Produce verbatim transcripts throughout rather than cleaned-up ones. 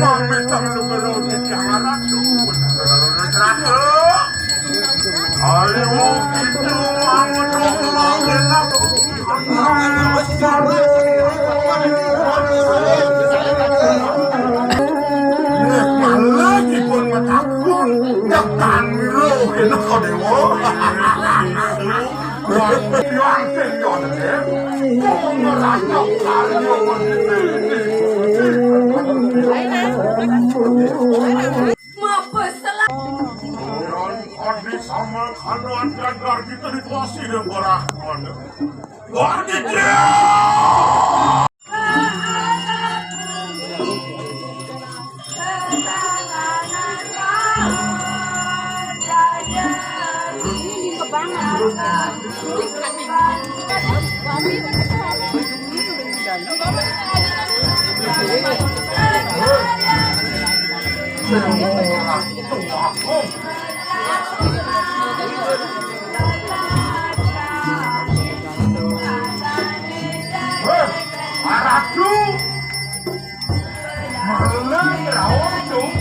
Mamitang lugero titiang aratu. Ayo, itu mangedo mangedo. Malah dipun metakun, tekan lho, kena kau dewa. Wah, yang sing yo, kok ngerasa karyo ini. Mabes sela- Orang kodi sama kanuan gagar kita dikuasai dengan orang. Kodi dia. Hei, Ratu! Malah ngraos, Cung.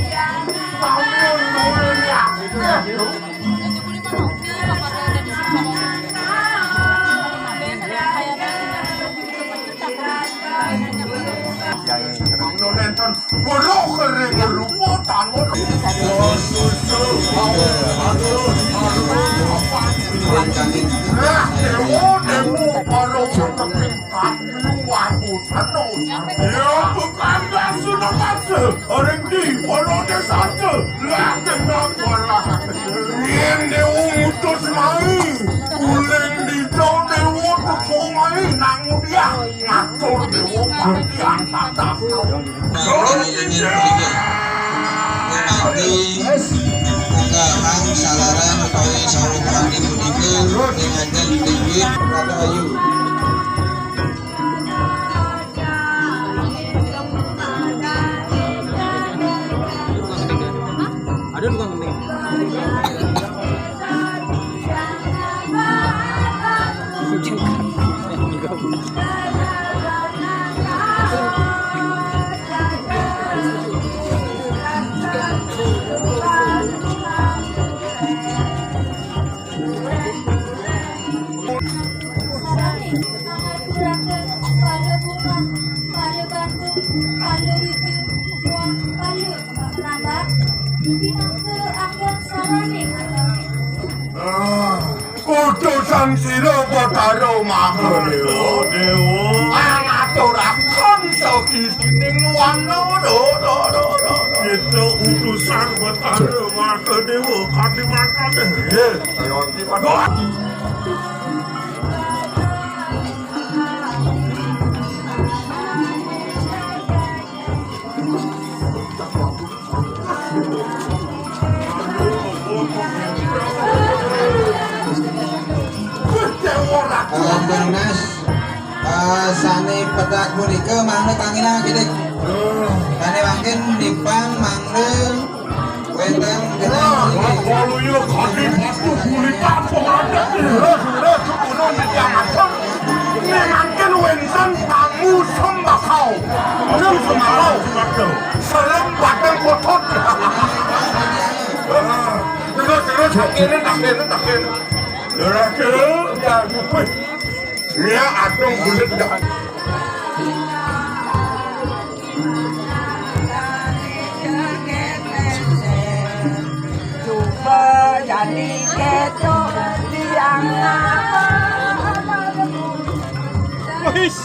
Sampun nuwun ya. Mula nenten weruh kering rupa tanpa. Nah, dewa, dewa, para teping kami waku seno. Ya, bukan dasar masa. Orang di, para desa. Lah, tenang, walah. Yen dewa ngutus mai, uling dita dewa teka mai nang dia. Ngatur dewa pandian tatap. Mangke unggahan salaran utawi sawukaning punika ing ajeng Dewi Ratu Ayu. Ada tukang kening. Sarane, pangaturaken, pada bunga, pada batu, pada wiji, buah, pada kembang rambak, pinangka anggon sarane atau Ah, utusan sira Batara Mahadewa. Dewa. Pangaturaken sakisining wana, do, do, do, do, do. Kita utusan Batara Mahadewa, kadi mangkane. Nggih. Wonten, Mas. Eh, sane petak punika mangda kanginan kidik. Sane mangkin nipang mangda Wénten genah. Waluya kadi batu gulitan pengadek. Terus, terus, sepuluh niki atur. Mangkin wénten tamu sembakau. Tamu sembakau. Serem batang kotot. Terus, terus, tak kene, tak kene, tak kene. Terus, terus, ya, wih. Ria adong bulet dah. Coba jadi ketok tiang. Wis.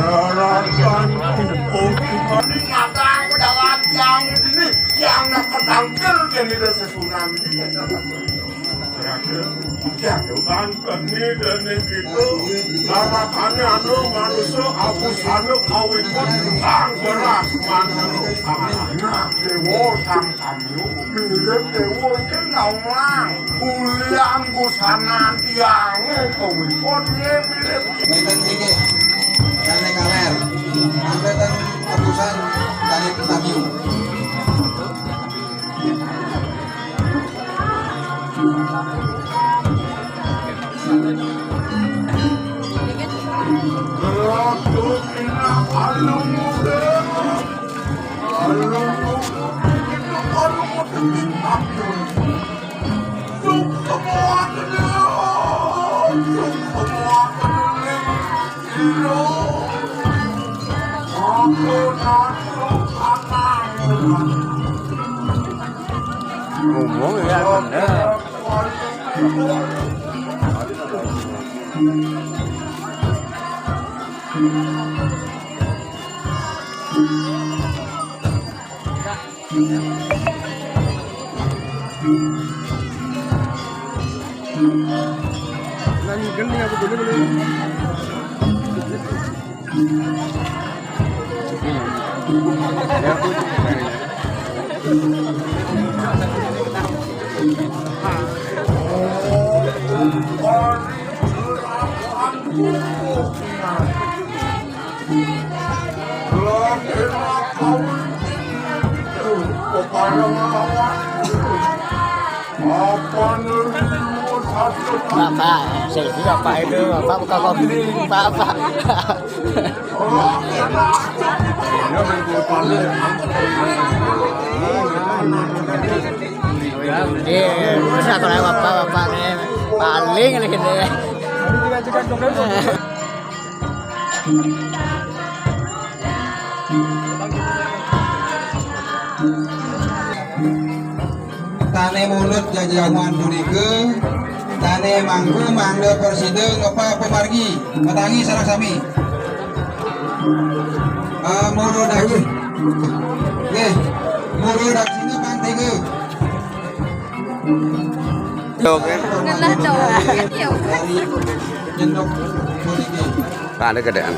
Daratan kumpul kita ini nyata aku dalam tiang ini. Yang nak ketangkil kene desa Sunan. Jadukan kene dene kita. Larakane anu manusia abusane kawikon sang beras manuk. Nah, dewa sang kami mirip dewa sing ngomong. Ulian busana tiange kawikon ye mirip. Wonten niki. Kane kaler. Wonten tebusan kali Petamiu. Ngomong ya bener. Nang geli aku dulu dulu. Bapak, selfie bapak itu, bapak buka kopi, bapak. Iya, iya, bener kalau bapak, bapak nih paling ini. Tane mulut jajamuan punika, tane mangku mangda prasida ngepa pamargi, matangi sareng sami. Ah, muru daging. Nggih, muru daging pang tiga. Oke. Genah dong. Iya. Dari nyendok puniki. Ada gedaan.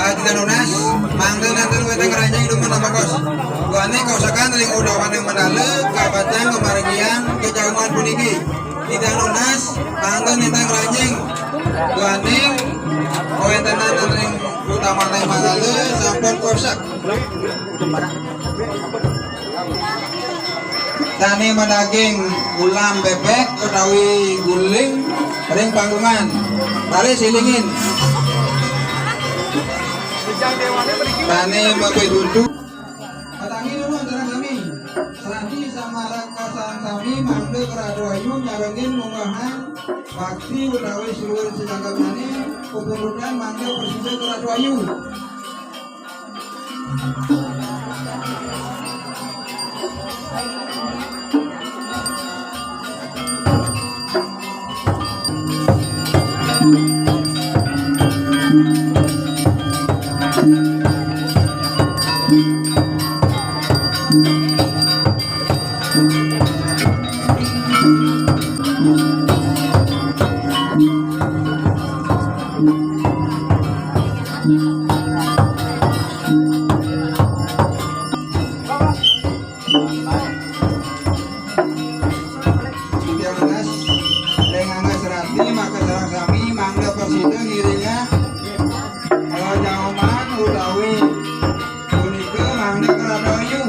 Ah, titiang nunas, mangda nénten wénten ngranjing dumun ampakos. Duaning kaosakan ring udawaning mandala, kapatang kamargiang jajamuan puniki. Titiang nunas, mangda nénten ngranjing. Duaning kawéntenan ring utamaning mandala sampun kosak. Dané madaging ulam bébék utawi guling ring panggungan. Raris ilingin. Dané mapitutu. Matangi dumun sareng sami. Sami samaraga sareng sami mangda Ratu Ayu nyarengin munggahang bakti utawi siwur sinagamané, pupunutan mangda prasida Ratu Ayu. Titiang nunas, ring angga serati, maka sareng sami mangda prasida ngiringang, eh, jajamuan utawi punika mangda Ratu Ayu.